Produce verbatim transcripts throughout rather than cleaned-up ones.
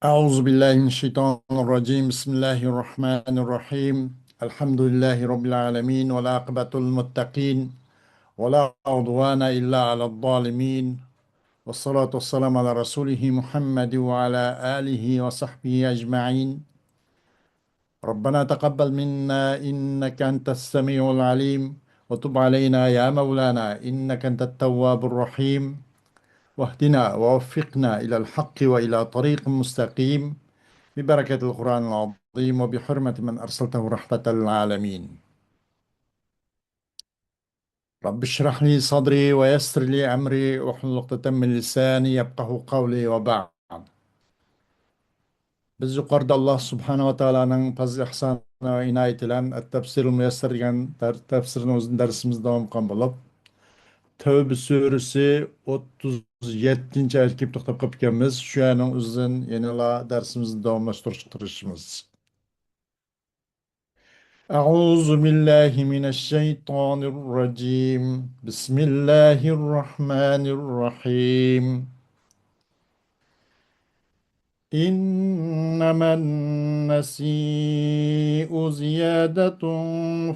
أعوذ بالله من الشيطان الرجيم. بسم الله الرحمن الرحيم. الحمد لله رب العالمين، والعاقبة للمتقين، ولا عدوان إلا على الظالمين، والصلاة والسلام على رسوله محمد وعلى آله وصحبه أجمعين. ربنا تقبل منا إنك أنت السميع العليم، وتب علينا يا مولانا إنك أنت التواب الرحيم، واهدنا ووفقنا إلى الحق وإلى طريق مستقيم، ببركة القرآن العظيم وبحرمة من أرسلته رحمة للعالمين. رب اشرح لي صدري ويسر لي أمري واحلل عقدة من لساني يفقهوا قولي وبعد. بىز يۇقىرىدا ئاللا سۇبھانەھۇ ۋە تائالانىڭ پەزلى ئىھسانى ۋە ئىنايىتى بىلەن ئەت-تەپسىرۇل مۇيەسسەر دېگەن دەر-، تەپسىرنىڭ ئۆزىنى دەرسىمىزنى داۋام قىلغان بولۇپ، تەۋبە سۈرىسى ئوتتۇز يەتتىنچى ئايەتكە كېلىپ توختاپ قېلىپكەنمىز. شۇ ئايەتنىڭ ئۆزىدىن يەنىلا دەرسىمىزنى داۋاملاشتۇرۇشقا تىرىشىمىز. أعوذ بالله من الشيطان الرجيم. بسم الله الرحمن الرحيم. إنما النسيء زيادة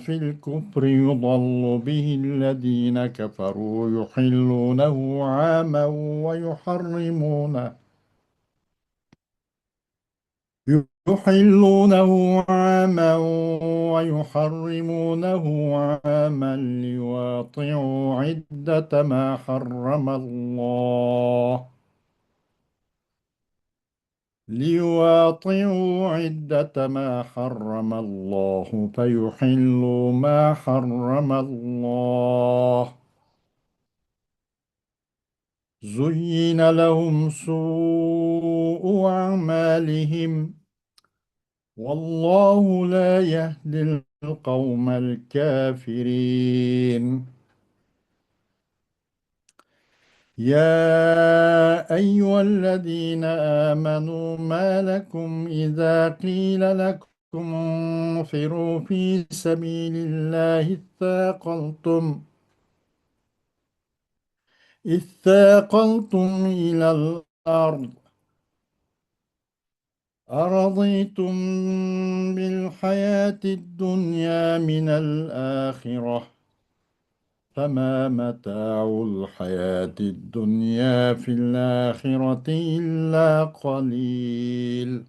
في الكفر يضل به الذين كفروا يحلونه عاما ويحرمونه يحلونه عاما ويحرمونه عاما ليواطئوا عدة ما حرم الله، ليواطئوا عدة ما حرم الله فيحلوا ما حرم الله. زين لهم سوء أعمالهم والله لا يهدي القوم الكافرين. يا أيها الذين آمنوا ما لكم إذا قيل لكم انفروا في سبيل الله اثاقلتم اثاقلتم إلى الأرض أرضيتم بالحياة الدنيا من الآخرة فما متاع الحياة الدنيا في الآخرة إلا قليل.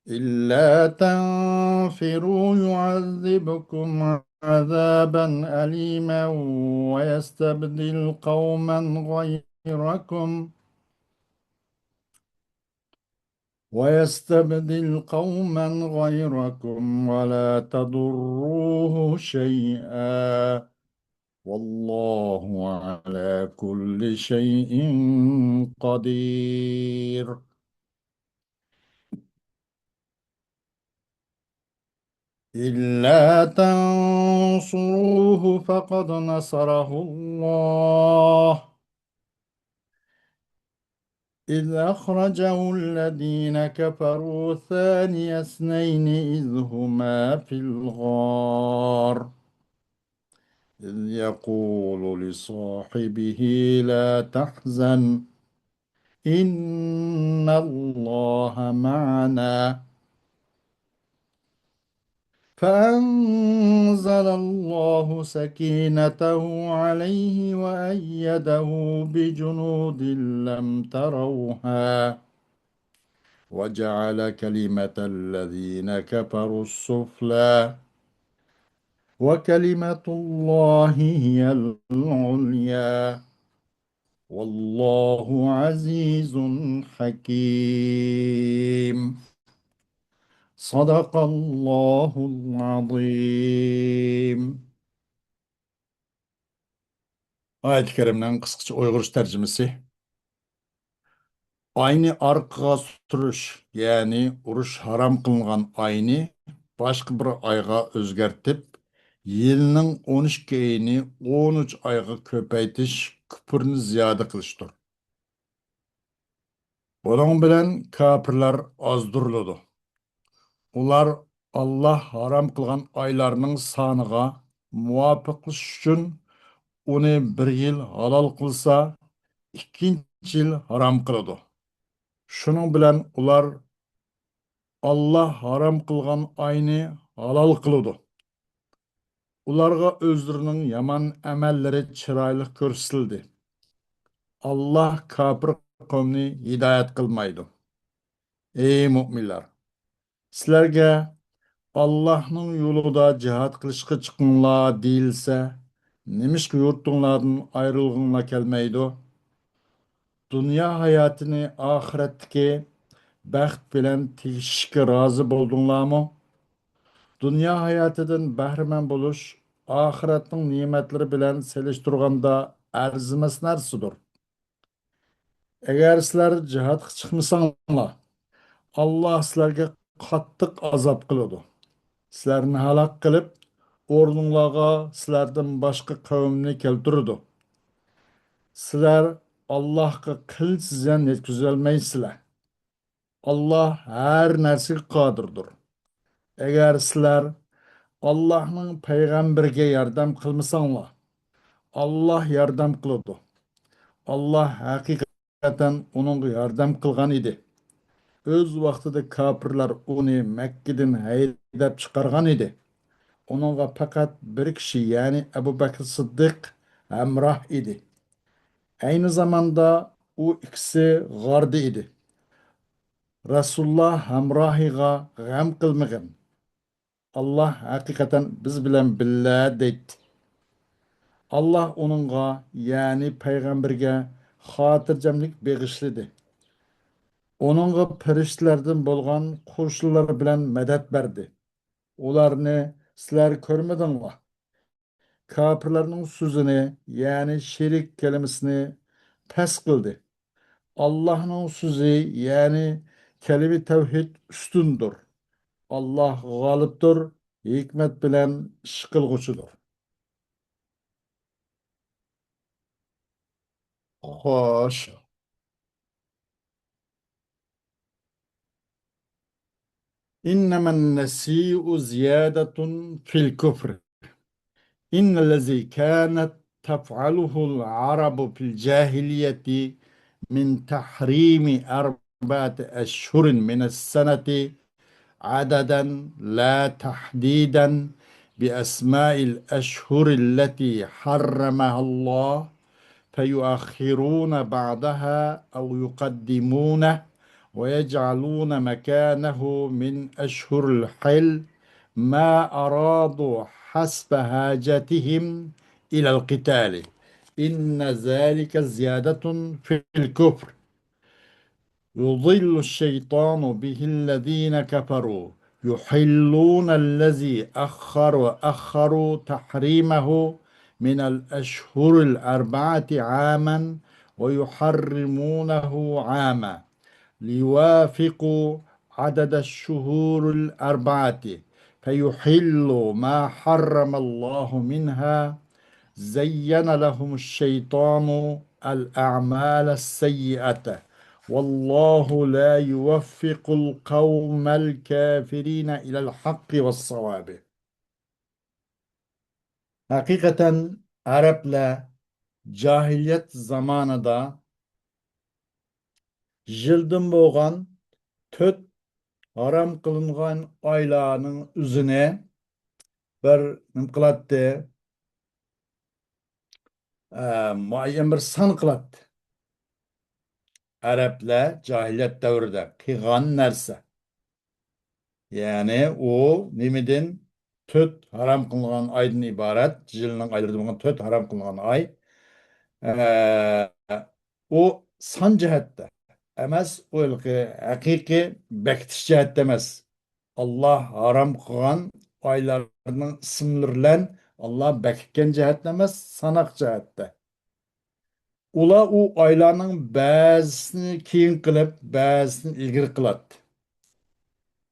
إلا تنفروا يعذبكم عذابا أليما ويستبدل قوما غيركم ويستبدل قوما غيركم ولا تضروه شيئا والله على كل شيء قدير. إلا تنصروه فقد نصره الله إذ أخرجه الذين كفروا ثاني اثنين إذ هما في الغار إذ يقول لصاحبه لا تحزن إن الله معنا فأنزل الله سكينته عليه وأيده بجنود لم تروها وجعل كلمة الذين كفروا السفلى وكلمة الله هي العليا والله عزيز حكيم. صدق الله العظيم. ئايەتى كەرىمنىڭ قىسقىچە ئۇيغۇرچە تەرجىمىسى. ئاينى ئارقىغا سۈرۈش، يەنى ئۇرۇش ھارام قىلىنغان ئاينى باشقا بىر ئايغا ئۆزگەرتىپ، يىلنىڭ ئون ئىككى ئېيىنى ئون ئۈچ ئايغا كۆپەيتىش كۇپۇرنى زىيادە قىلىشتۇر. بۇنىڭ بىلەن كاپىرلار ئازدۇرۇلىدۇ. ئۇلار ئاللاھ ھارام قىلغان ئايلارنىڭ سانىغا مۇۋاپىقلىشىش ئۈچۈن ئۇنى بىر يىل ھالال قىلسا، ئىككىنچى يىل ھارام قىلىدۇ. شۇنىڭ بىلەن ئۇلار ئاللاھ ھارام قىلغان ئاينى ھالال قىلىدۇ. ئۇلارغا ئۆزلىرىنىڭ يامان ئەمەللىرى چىرايلىق كۆرسىتىلدى. ئاللاھ كاپىر قەۋمنى ھىدايەت قىلمايدۇ. ئەي مۆمىنلەر! سىلەرگە ئاللاھنىڭ يولىدا جىھاد قىلىشقا چىقىڭلار دېيىلسە، نېمىشقا يۇرتۇڭلاردىن ئايرىلغۇڭلار كەلمەيدۇ؟ دۇنيا ھاياتىنى ئاخىرەتتىكى بەخت بىلەن تېڭىشىشكە رازى بولدۇڭلارمۇ؟ دۇنيا ھاياتىدىن بەھرىمەن بولۇش ئاخىرەتنىڭ نېمەتلىرى بىلەن سېلىشتۇرغاندا ئەرزىمەس نەرسىدۇر. ئەگەر سىلەر جىھادقا چىقمىساڭلار، ئاللاھ سىلەرگە قاتتىق ئازاب قىلىدۇ. سىلەرنى ھالاك قىلىپ، ئورنۇڭلارغا سىلەردىن باشقا قەۋمنى كەلتۈرىدۇ. سىلەر ئاللاھقا قىلچە زىيان يەتكۈزەلمەيسىلەر. ئاللاھ ھەر نەرسىگە قادىردۇر. ئەگەر سىلەر ئاللاھنىڭ پەيغەمبىرىگە ياردەم قىلمىساڭلار، ئاللاھ ياردەم قىلىدۇ. ئاللاھ ھەقىقەتەن ئۇنىڭغا ياردەم قىلغان ئىدى. ئۆز ۋاقتىدا كاپىرلار ئۇنى مەككىدىن ھەيدەپ چىقارغان ئىدى. ئۇنىڭغا پەقەت بىر كىشى، يەنى ئەبۇ بەكرى سىددىق ھەمراھ ئىدى. ئەينى زاماندا ئۇ ئىككىسى غاردا ئىدى. رەسۇلۇللاھ ھەمراھىغا غەم قىلمىغىن. ئاللاھ ھەقىقەتەن بىز بىلەن بىللە دەيتتى. ئاللاھ ئۇنىڭغا، يەنى پەيغەمبىرگە خاتىرجەملىك بېغىشلىدى. ئۇنىڭغا پەرىشتىلەردىن بولغان قوشۇنلار بىلەن مەدەت بەردى. ئۇلارنى سىلەر كۆرمىدىڭلار. كاپىرلارنىڭ سۆزىنى، يەنى شېرىك كەلىمىسىنى پەس قىلدى. ئاللاھنىڭ سۆزى، يەنى كەلىمە تەۋھىد ئۈستۈندۇر. ئاللاھ غالىبتۇر، ھېكمەت بىلەن ئىش قىلغۇچىدۇر. خوش. إنما النسيء زيادة في الكفر. إن الذي كانت تفعله العرب في الجاهلية من تحريم أربعة أشهر من السنة عددا لا تحديدا بأسماء الأشهر التي حرمها الله فيؤخرون بعضها أو يقدمونه ويجعلون مكانه من أشهر الحل ما أرادوا حسب حاجتهم إلى القتال. إن ذلك زيادة في الكفر. يضل الشيطان به الذين كفروا يحلون الذي أخر وأخروا تحريمه من الأشهر الأربعة عاما ويحرمونه عاما ليوافقوا عدد الشهور الأربعة فيحلوا ما حرم الله منها زين لهم الشيطان الأعمال السيئة والله لا يوفق القوم الكافرين إلى الحق والصواب. ھەقىقەتەن ئەرەبلەر جاھىلىيەت زامانىدا يىلدىن بولغان تۆت ھارام قىلىنغان ئايلارنىڭ ئۆزىنى بىر نېمە قىلاتتى؟ ئە، مۇئەييەن بىر سان قىلاتتى. ئەرەبلەر جاھىلىيەت دەۋرىدە قىلغان نەرسە. يەنى ئۇ نېمىدىن؟ تۆت ھارام قىلىنغان ئايدىن ئىبارەت، يىلنىڭ ئايلىرىدىن بولغان تۆت ھارام قىلىنغان ئاي. ئە، ئۇ سان جەھەتتە ئەمەس، ئۇ ھېلىقى ھەقىقىي بېكىتىش جەھەتتە ئەمەس. ئاللاھ ھارام قىلغان ئايلارنىڭ ئىسىملىرى بىلەن ئاللاھ بېكىتكەن جەھەتتە ئەمەس، ساناق جەھەتتە. ئۇلار ئۇ ئايلارنىڭ بەزىسىنى كېيىن قىلىپ، بەزىسىنى ئىلگىرى قىلاتتى.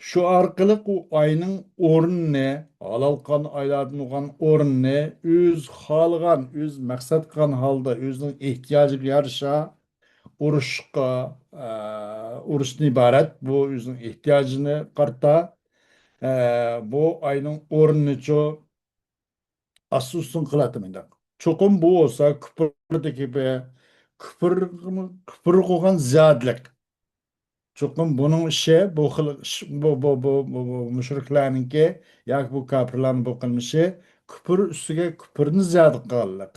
شۇ ئارقىلىق ئۇ ئاينىڭ ئورنىنى، ھالال قىلغان ئايلاردىن بولغان ئورنىنى ئۆزى خالىغان، ئۆزى مەقسەت قىلغان ھالدا ئۆزىنىڭ ئېھتىياجىغا يارىشا ئۇرۇشقا، ئە، ئۇرۇشتىن ئىبارەت. بۇ ئۆزىنىڭ ئېھتىياجىنى قارىتا، ئە، بۇ ئاينىڭ ئورنىنىچۇ ئاستى ئۈستۈن قىلاتتى مۇنداق. چوقۇم بۇ بولسا كۇپۇردىكى بىر، كۇپۇر، كۇپۇر قىلغان زىيادىلىق. چوقۇم بۇنىڭ ئىشى، بۇ خىل ئىش، بۇ، بۇ، بۇ، بۇ، بۇ مۇشرىكلارنىڭكى ياكى بۇ كاپىرلارنىڭ بۇ قىلمىشى كۇپۇر ئۈستىگە كۇپۇرنى زىيادە قىلغانلىق.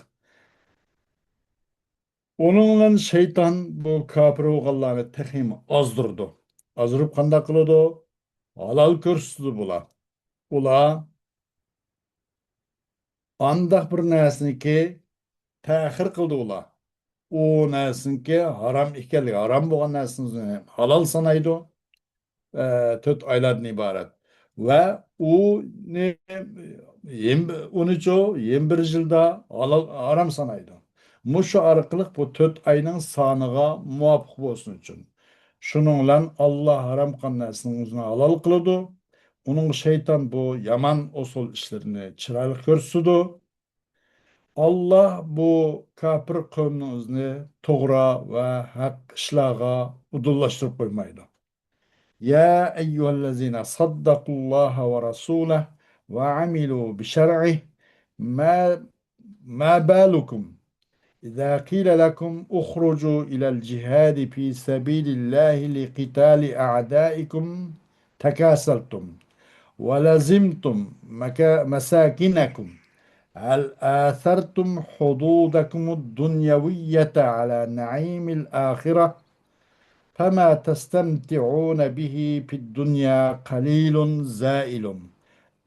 ئۇنىڭ بىلەن شەيتان بۇ كاپىر بولغانلارنى تېخىمۇ ئازدۇرىدۇ. ئازدۇرۇپ قانداق قىلىدۇ؟ ھالال كۆرسىتىدۇ بۇلار. ئۇلار ئانداق بىر نەرسىنىكى تەخىر قىلدى ئۇلار. ئۇ نەرسىنىڭكى ھارام ئىكەنلىكى، ھارام بولغان نەرسىنى ھالال سانايدۇ. ئە، تۆت ئايلاردىن ئىبارەت. ۋە ئۇنى يەنە، ئۇنىچۇ يەنە بىر يىلدا ھالال، ھارام سانايدۇ. مۇشۇ ئارقىلىق بۇ تۆت ئاينىڭ سانىغا مۇۋاپىق بولسۇن ئۈچۈن. شۇنىڭ بىلەن ئاللا ھارام قىلغان نەرسىنىڭ ئۆزىنى ھالال قىلىدۇ. ئۇنىڭغا شەيتان بۇ يامان ئوسال ئىشلىرىنى چىرايلىق كۆرسىتىدۇ. ئاللا بۇ كاپىر قەۋمىمىزنى توغرا ۋە ھەق ئىشلارغا ئۇدۇللاشتۇرۇپ قويمايدۇ. يا أيها الذين صدقوا الله ورسوله وعملوا بشرعه ما، ما بالكم إذا قيل لكم اخرجوا إلى الجهاد في سبيل الله لقتال أعدائكم تكاسلتم ولزمتم مكا-، مساكنكم هل آثرتم حظوظكم الدنيوية على نعيم الآخرة فما تستمتعون به في الدنيا قليل زائل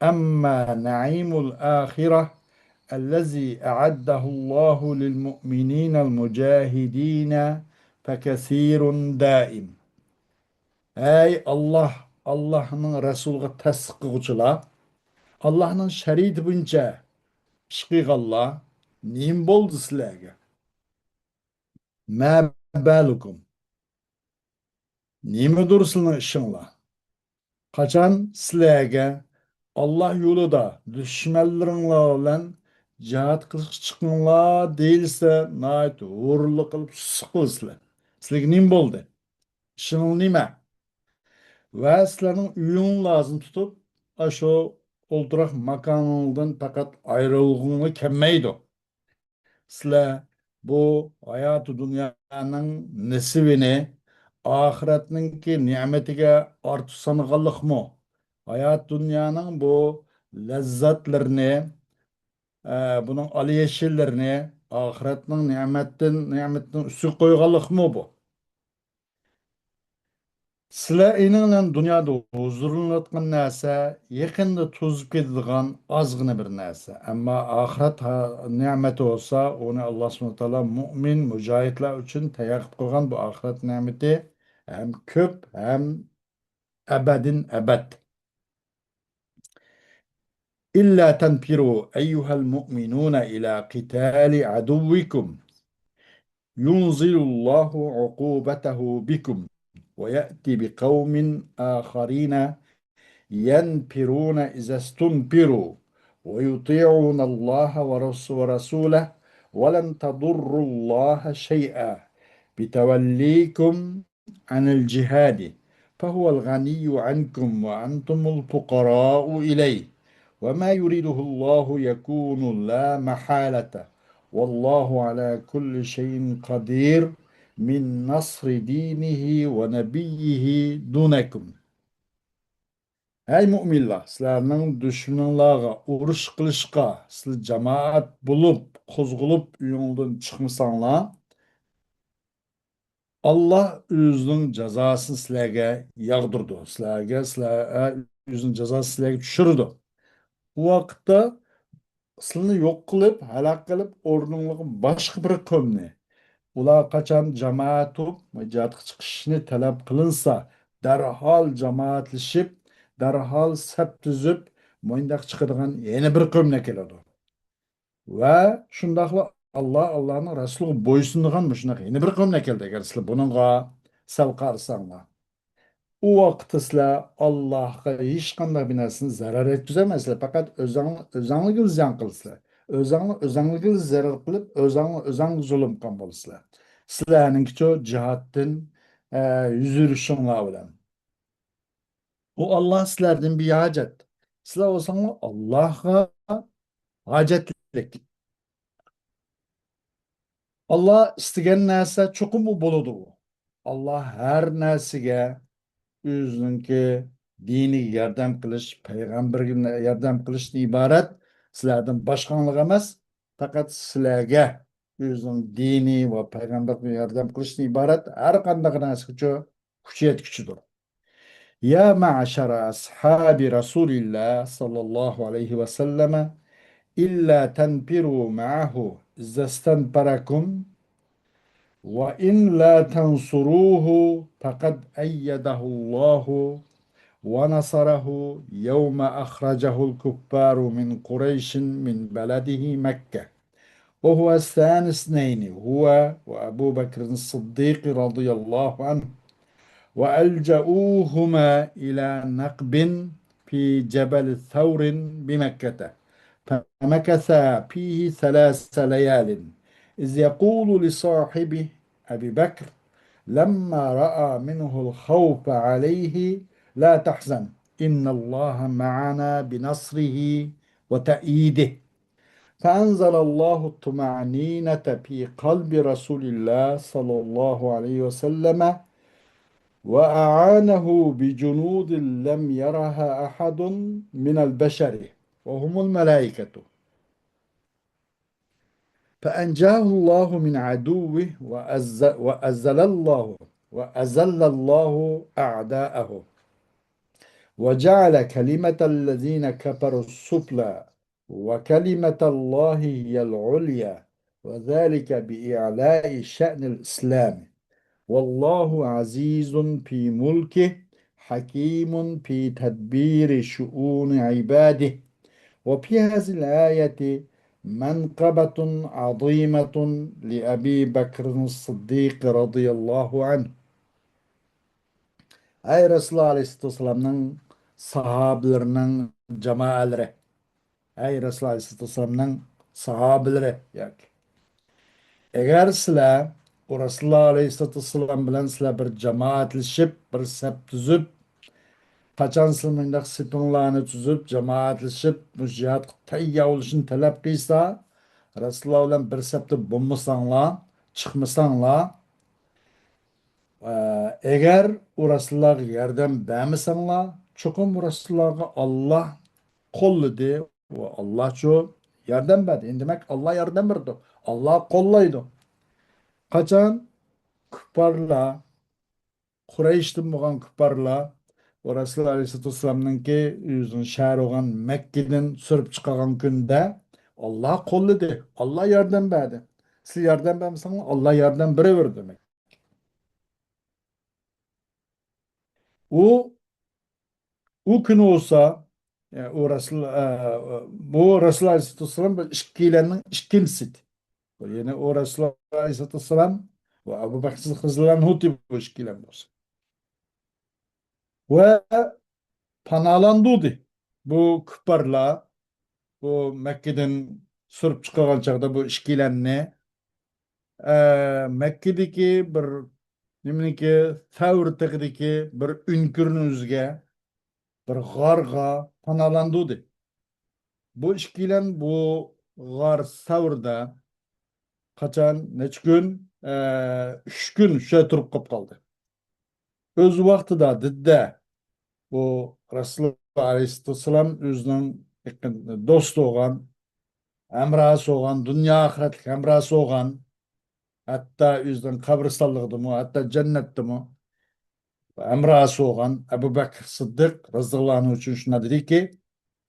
أما نعيم الآخرة الذي أعده الله للمؤمنين المجاهدين فكثير دائم. ئەي ئاللا، ئاللانىڭ رەسۇلىغا تەستىق قىلغۇچىلار، ئاللانىڭ شەرىئىتى بويىچە ئىش قىلغانلار، نېمە بولدى سىلەرگە؟ ما بالكم. نېمىدۇر سىلىنىڭ ئىشىڭلار؟ قاچان سىلەرگە ئاللا يولىدا دۈشمەنلىرىڭلار بىلەن جىھاد قىلىشقا چىقىڭلار دېيىلسە، ناھايىتى ھۇرۇنلۇق قىلىپ سۇس قىلىسىلەر. سىلەرگە نېمە بولدى؟ ئىشىڭلار نېمە؟ ۋە سىلەرنىڭ ئۆيۈڭلارنى لازىم تۇتۇپ، ئاشۇ ئولتۇراق ماكانىڭلاردىن پەقەت ئايرىلغۇڭلار كەلمەيدۇ. سىلەر بۇ ھاياتى دۇنيانىڭ نېسىۋىنى ئاخىرەتنىڭكى نېمىتىگە ئارتۇق سانىغانلىقمۇ؟ ھايات دۇنيانىڭ بۇ لەززەتلىرىنى، ئە، بۇنىڭ ئالىيەشىلىرىنى ئاخىرەتنىڭ نېمەتتىن، نېمىتىنىڭ ئۈستىگە قويغانلىقمۇ بۇ؟ سىلەر ئېنىڭ بىلەن دۇنيادا ھۇزۇرلىنىۋاتقان نەرسە يېقىندا توزۇپ كېتىدىغان ئازغىنە بىر نەرسە. ئەمما ئاخىرەت ھا-، نېمىتى بولسا، ئۇنى ئاللا سۇبھانەھۇ ۋە تائالا مۇئمىن، مۇجاھىدلار ئۈچۈن تەييار قىلىپ قويغان بۇ ئاخىرەت نېمىتى ھەم كۆپ، ھەم ئەبەدىن ئەبەد. إلا تنفروا أيها المؤمنون إلى قتال عدوكم ينزل الله عقوبته بكم ويأت بقوم آخرين ينفرون إذا استنفروا ويطيعون الله ورس-، ورسوله ولن تضروا الله شيئا بتوليكم عن الجهاد فهو الغني عنكم وأنتم الفقراء إليه وما يريده الله يكون لا محالة والله على كل شيء قدير من نصر دينه ونبيه دونكم. ھەي مۇئمىنلار، سىلەرنىڭ دۈشمىنىڭلارغا ئۇرۇش قىلىشقا سىلەر جامائەت بولۇپ، قوزغىلىپ ئۆيۈڭدىن چىقمىساڭلار، ئاللا ئۆزىنىڭ جازاسىنى سىلەرگە ياغدۇرىدۇ. سىلەرگە، سىلەر، ئە، ئۆزىنىڭ جازاسىنى سىلەرگە چۈشۈرىدۇ. ئۇ ۋاقىتتا سىلىنى يوق قىلىپ، ھالاك قىلىپ، ئورنۇڭلارغا باشقا بىر قەۋمنى، ئۇلار قاچان جامائەت بولۇپ جىھادقا چىقىشنى تەلەپ قىلىنسا، دەرھال جامائەتلىشىپ، دەرھال سەپ تۈزۈپ، مۇنداق چىقىدىغان يەنە بىر قەۋمنى كېلىدۇ. ۋە شۇنداقلا ئاللا، ئاللانىڭ رەسۇلىغا بويسۇنىدىغان مۇشۇنداق يەنە بىر قەۋمنى كەلدى. ئەگەر سىلەر بۇنىڭغا سەل قارىساڭلار، ئۇ ۋاقىتتا سىلەر ئاللاھقا ھېچقانداق بىر نەرسىنى زەرەر يەتكۈزەلمەيسىلەر. پەقەت ئۆزەڭ-، ئۆزەڭلىكىلا زىيان قىلىسىلەر. ئۆزەڭلار ئۆزەڭلىكىلا زەرەر قىلىپ، ئۆزەڭلار ئۆزەڭگە زۇلۇم قىلغان بولىسىلەر. سىلەرنىڭكىچۇ جىھادتىن، ئە، يۈز ئۆرۈشۈڭلار بىلەن. ئۇ ئاللا سىلەردىن بىھاجەت. سىلەر بولساڭلار ئاللاھقا ھاجەتلىك. ئاللا ئىستىگەن نەرسە چوقۇم ئۇ بولىدۇ. ئاللا ھەر نەرسىگە ئۆزىنىڭكى دىنىگە ياردەم قىلىش، پەيغەمبىرىگە ياردەم قىلىشتىن ئىبارەت، سىلەردىن باشقاڭلىق ئەمەس، پەقەت سىلەرگە ئۆزىنىڭ دىنى ۋە پەيغەمبىرىگە ياردەم قىلىشتىن ئىبارەت ھەر قانداق نەرسىگىچۇ كۈچ يەتكۈچىدۇر. يا معشر أصحاب رسول الله صلى الله عليه وسلم، إلا تنفروا معه إذا استنفركم، وإن لا تنصروه فقد أيده الله ونصره يوم أخرجه الكفار من قريش من بلده مكة، وهو ثاني اثنين، هو وأبو بكر الصديق رضي الله عنه، وألجأوهما إلى نقب في جبل ثور بمكة، فمكثا فيه ثلاث ليال، إذ يقول لصاحبه أبي بكر لما رأى منه الخوف عليه: لا تحزن، إن الله معنا بنصره وتأييده. فأنزل الله الطمأنينة في قلب رسول الله صلى الله عليه وسلم، وأعانه بجنود لم يرها أحد من البشر، وهم الملائكة. فأنجاه الله من عدوه، وأز-، وأذل الله، وأذل الله أعداءه، وجعل كلمة الذين كفروا السفلى، وكلمة الله هي العليا، وذلك بإعلاء شأن الإسلام. والله عزيز في ملكه، حكيم في تدبير شؤون عباده. وفي هذه الآية منقبة عظيمة لأبي بكر الصديق رضي الله عنه. ئەي رەسۇلۇللا ئەلەيھىسسالاتۇ ۋەسسالامنىڭ ساھابىلىرىنىڭ جامائەلىرى، ئەي رەسۇلۇللا ئەلەيھىسسالاتۇ ۋەسسالامنىڭ ساھابىلىرى، ياكى ئەگەر سىلەر ئۇ رەسۇلۇللا ئەلەيھىسسالاتۇ ۋەسسالام بىلەن سىلەر بىر جامائەتلىشىپ، بىر سەپ تۈزۈپ، قاچان سىلەر مۇنداق سېپىڭلارنى تۈزۈپ، جامائەتلىشىپ، مۇشۇ جىھادقا تەييارلىشىشنى تەلەپ قىلسا، رەسۇلۇللا بىلەن بىر سەپتە بولمىساڭلار، چىقمىساڭلار، ئە، ئەگەر ئۇ رەسۇلۇللاغا ياردەم بەرمىسەڭلار، چوقۇم ئۇ رەسۇلۇللاغا ئاللا قوللىدى ۋە ئاللاچۇ ياردەم بەردى. ئەمدى دېمەك، ئاللا ياردەم بېرىدۇ، ئاللا قوللايدۇ. قاچان كۇپپارلار، قۇرەيشتىن بولغان كۇپپارلار ئۇ رەسۇلۇللا ئەلەيھىسسالاتۇ ۋەسسالامنىڭكى ئۆزىنىڭ شەھىرى بولغان مەككىدىن سۈرۈپ چىقارغان كۈندە، ئاللا قوللىدى، ئاللا ياردەم بەردى. سىلەر ياردەم بەرمىسەڭلار، ئاللا ياردەم بېرىۋېرىدۇ دېمەك. ئۇ، ئۇ كۈنى بولسا، ئە، ئۇ رەسۇل، ئە، بۇ رەسۇل ئەلەيھىسسالاتۇ ۋەسسالام بۇ ئىككىيلەننىڭ ئىككىنچىسى. يەنى ئۇ رەسۇل ئەلەيھىسسالاتۇ ۋەسسالام ۋە ئەبۇ بەكىر سىددىق رەزىياللاھۇ ئەنھۇ بۇ ئىككىيلەن بولسا. ۋە پاناھلاندۇردى. بۇ كۇپپارلار بۇ مەككىدىن سۈرۈپ چىقارغان چاغدا بۇ ئىككىيلەننى، ئە، مەككىدىكى بىر نېمىنىكى، سەۋر تېغىدىكى بىر ئۆڭكۈرنى ئۆزىگە، بىر غارغا پاناھلاندۇردى. بۇ ئىككىيلەن بۇ غار سەۋردا قاچان، نەچچە كۈن، ئە، ئۈچ كۈن شۇ يەردە تۇرۇپ قاپ قالدى. ئۆز ۋاقتىدا دىدە بۇ رەسۇلۇللا ئەلەيھىسسالام ئۆزىنىڭ يېقىن دوستى بولغان، ھەمراھسى بولغان، دۇنيا ئاخىرەتلىك ھەمراھسى بولغان، ھەتتا ئۆزىنىڭ قەبرىستانلىقىدىمۇ، ھەتتا جەننەتتىمۇ ھەمراھسى بولغان ئەبۇ بەكىر سىددىق رەزىياللاھۇ ئەنھۇ ئۈچۈن شۇنداق دېدىكى،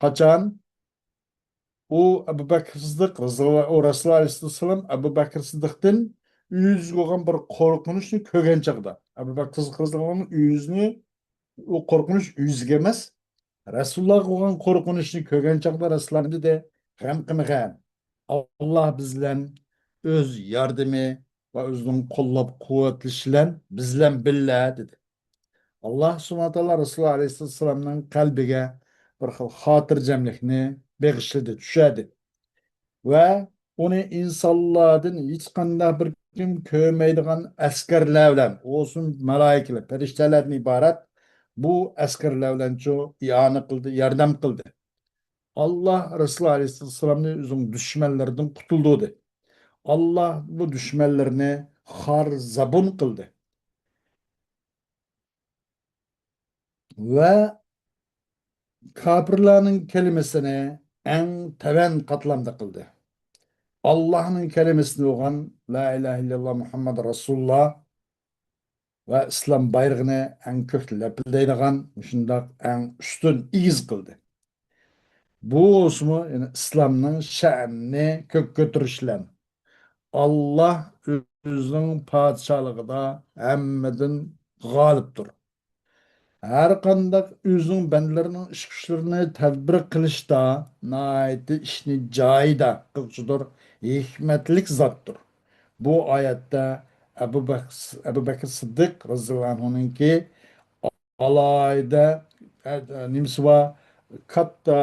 قاچان ئۇ ئەبۇ بەكىر سىددىق رەزىياللاھۇ، ئۇ رەسۇلۇللا ئەلەيھىسسالام ئەبۇ بەكىر سىددىقتىن ئۆزىگە بولغان بىر قورقۇنچنى كۆرگەن چاغدا، ئەبۇ بەكىر سىددىق رەزىياللاھۇ ئەنھۇ ئۆزىنى، ئۇ قورقۇنچ ئۆزىگە ئەمەس، رەسۇلۇللاغا بولغان قورقۇنچنى كۆرگەن چاغدا رەسۇلۇللا دېدى، غەم قىلمىغىن، ئاللا بىز بىلەن، ئۆز ياردىمى ۋە ئۆزىنىڭ قوللاپ قۇۋۋەتلىشى بىلەن بىز بىلەن بىللە دېدى. ئاللا سۇبھانەھۇ ۋە تائالا رەسۇلۇللا ئەلەيھىسسالامنىڭ قەلبىگە بىر خىل خاتىرجەملىكنى بېغىشلىدى، چۈشەردى. ۋە ئۇنى ئىنسانلاردىن ھېچقانداق بىر كىم كۆرمەيدىغان ئەسكەرلەر بىلەن، ئۇ بولسۇن مالائىكىلەر، پەرىشتەلەردىن ئىبارەت بۇ ئەسكەرلەر بىلەنچۇ ئىئانە قىلدى، ياردەم قىلدى. ئاللا رەسۇلى ئەلەيھىسسالامنى ئۆزىنىڭ دۈشمەنلىرىدىن قۇتۇلدۇردى. ئاللا بۇ دۈشمەنلىرىنى خار زابۇن قىلدى. ۋە كاپىرلارنىڭ كەلىمىسىنى ئەڭ تۆۋەن قاتلامدا قىلدى. ئاللاھنىڭ كەلىمىسىنى بولغان لا ئىلاھە ئىللاللا مۇھەممەد رەسۇلۇللا ۋە ئىسلام بايرىقىنى ئەڭ كۆك لەپىلدەيدىغان، مۇشۇنداق ئەڭ ئۈستۈن ئېگىز قىلدى. بۇ بولسىمۇ، يەنى ئىسلامنىڭ شەئنىنى كۆك كۆتۈرۈش بىلەن ئاللا ئۆزىنىڭ پادىشاھلىقىدا ھەممىدىن غالىبتۇر. ھەر قانداق ئۆزىنىڭ بەندىلىرىنىڭ ئىش-كۈچلىرىنى تەدبىر قىلىشتا ناھايىتى ئىشنى جايىدا قىلغۇچىدۇر، ھېكمەتلىك زاتتۇر. بۇ ئايەتتە ئەبۇ بەك-، ئەبۇ بەكرى سىددىق رەزىياللاھۇ ئەنھۇنىڭكى ئالاھىدە، ئە، نېمىسى بار، كاتتا،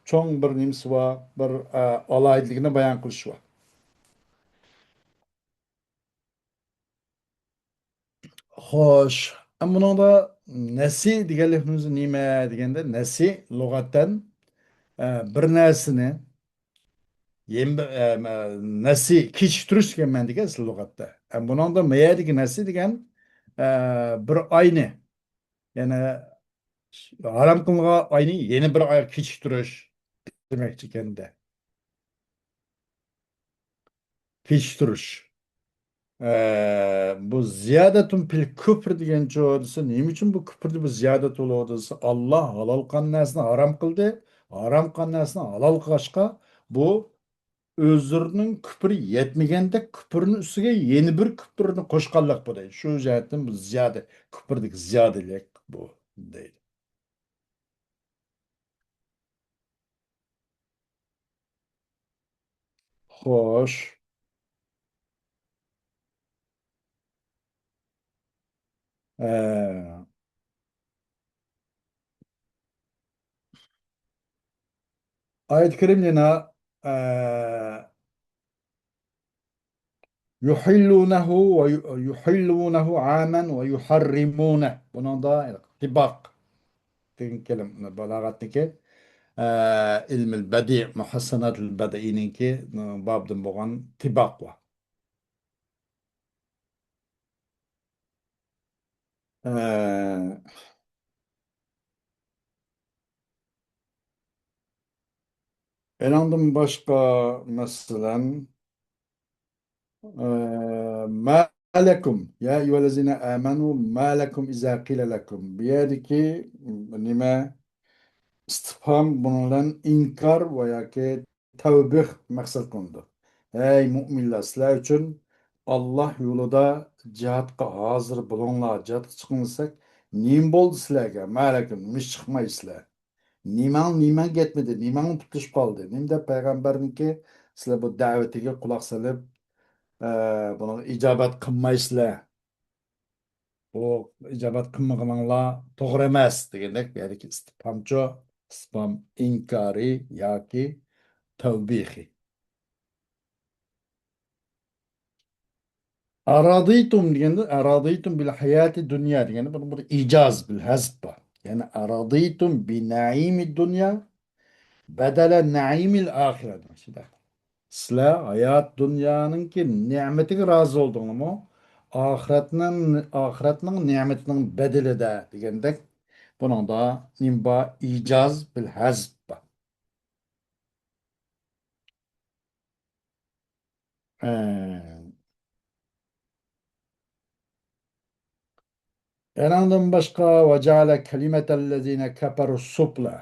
چوڭ بىر نېمىسى بار، بىر، ئە، ئالاھىدىلىكىنى بايان قىلىشى بار. خوش. ئەمما بۇنىڭدا نەسى دېگەنلىكىمىز نېمە دېگەندە، نەسى لۇغەتەن، ئە، بىر نەرسىنى يەنە بىر، ئە، مە-، نەسى، كېچىكتۈرۈش دېگەن مەنىدىكەن ئەسلى لۇغەتتە. ئە، بۇنىڭدا مەيەدىكى نەسى دېگەن، ئە، بىر ئاينى، يەنى ھارام قىلىنغان ئاينى يەنە بىر ئايغا كېچىكتۈرۈش دېمەكچىكەندە. كېچىكتۈرۈش. ئە، بۇ زىيادەتۇن پىل كۇفر دېگەنچۇ دېسە، نېمە ئۈچۈن بۇ كۇفردا بۇ زىيادە تولۇق دېسە، ئاللا ھالال قىلغان نەرسىنى ھارام قىلدى. ھارام قىلغان نەرسىنى ھالال قىلغاچقا، بۇ ئۆزلىرىنىڭ كۇپرى يەتمىگەندەك، كۇپرىنىڭ ئۈستىگە يەنە بىر كۇپرىنى قوشقانلىق بولدى. شۇ جەھەتتىن بۇ زىيادە، كۇپردىكى زىيادىلىك بۇ، دەيدۇ. خوش. ئە، ئايەت كەرىمدە يەنە، ئە، يحلونه و يحلونه عاما ويحرمونه. بۇنىڭدا تىباق دېگەن كەلىمە، بالاغەتنىكى، ئە، ئىلمىل بەدىئ، مۇھەسسەناتىل بەدىئىنىڭكى، ئە، بابىدىن بولغان تىباق بار. ئە، ئېنىڭدىن باشقا، مەسىلەن، ئە، ما لەكۇم، يا ئەييۇھەللەزىنە ئامەنۇ، ما لەكۇم ئىزا قىلە لەكۇم. بۇ يەردىكى نېمە؟ ئىستىفھام، بۇنىڭ بىلەن ئىنكار ۋە ياكى تەۋبىخ مەقسەت قىلىنىدۇ. ھەي مۇئمىنلار، سىلەر ئۈچۈن ئاللا يولىدا جىھادقا ھازىر بولۇڭلار، جىھادقا چىقىڭ دېسەك، نېمە بولدى سىلەرگە؟ ما لەكۇم، نېمىش چىقمايسىلەر؟ نېمەڭ، نېمەڭ يەتمىدى؟ نېمەڭ پۈتۈشۈپ قالدى؟ نېمە دەپ پەيغەمبەرنىڭكى سىلەر بۇ دەۋىتىگە قۇلاق سېلىپ، ئە، بۇنىڭغا ئىجابەت قىلمايسىلەر؟ بۇ ئىجابەت قىلمىغىنىڭلار توغرا ئەمەس دېگەندەك، بۇ يەردىكى ئىستىپھامچۇ، ئىستىپھام ئىنكارى ياكى تەۋبىخى. ئارادىتۇم دېگەندە، ئارادىتۇم بىل ھاياتى دۇنيا دېگەندە، بۇنىڭ بىر ئىجاز بىل ھەزپ بار. يەنى ئارادىتۇم بى نەئىمى دۇنيا بەدەلە نەئىمىل ئاخىرە دېمەكچىدە. سىلەر ھايات دۇنيانىڭكى نېمىتىگە رازى بولدۇڭلارمۇ؟ ئاخىرەتنىڭ، ئاخىرەتنىڭ نېمىتىنىڭ بەدىلىدە دېگەندەك، بۇنىڭدا نېمە بار؟ ئىجاز بىل ھەزپ بار. ئە. ئەنىڭدىن باشقا، ۋەجەئەلە كەلىمەتەللەزىنە كەفەرۇ سۇپلە.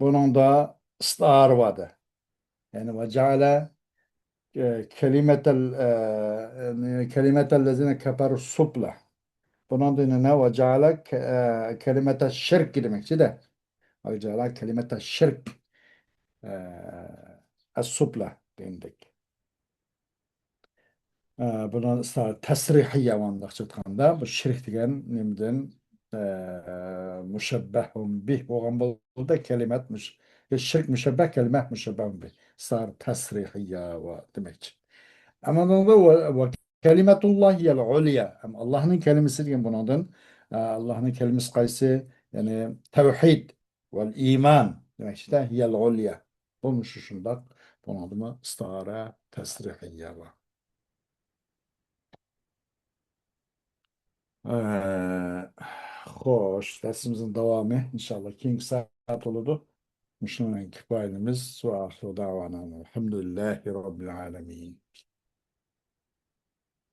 بۇنىڭدا ئىستىئارە بار. يەنى ۋەجەئەلە، ئە، كەلىمەتەل، ئە، كەلىمەتەللەزىنە كەفەرۇ سۇپلە. بۇنىڭدا يەنە ۋەجەئەلە كە-، ئە، كەلىمەتە شىرك دېمەكچىدە. ۋەجەئەلە كەلىمەتە شىرك، ئە، ئەسسۇپلە دېگەندەك. ئە، بۇنى تەسرىھىيە مۇنداقچە ئېيتقاندا، بۇ شىرك دېگەن نېمىدىن، ئە، مۇشەببەھۇن بىھ بولغان بولىدۇ، كەلىمەت مۇش-، شىرك مۇشەببەھ، كەلىمە مۇشەببەھۇن بىھ. سار تەسرىھىيە ۋە دېمەكچى. ئەمما بۇنىڭدا ۋە، ۋە كەلىمەتۇللاھىيەل ئۇليا. ئەم، ئاللاھنىڭ كەلىمىسى دېگەن بۇنىڭدىن، ئە، ئاللاھنىڭ كەلىمىسى قايسى؟ يەنى تەۋھىد ۋەل ئىمان دېمەكچىدە، ھىيەل ئۇليا. بۇ مۇشۇ شۇنداق. بۇنىڭدىمۇ ئىستىئارە تەسرىھىيە بار. ئە، خوش، دەرسىمىزنىڭ داۋامى ئىنشاللا كېيىنكى سائەت بولىدۇ. مۇشۇنىڭ بىلەن كۇپايىلىمىز. ۋە ئاخىرۇ دەۋانا ئەلھەمدۇلىللاھى رەببىل ئالەمىن.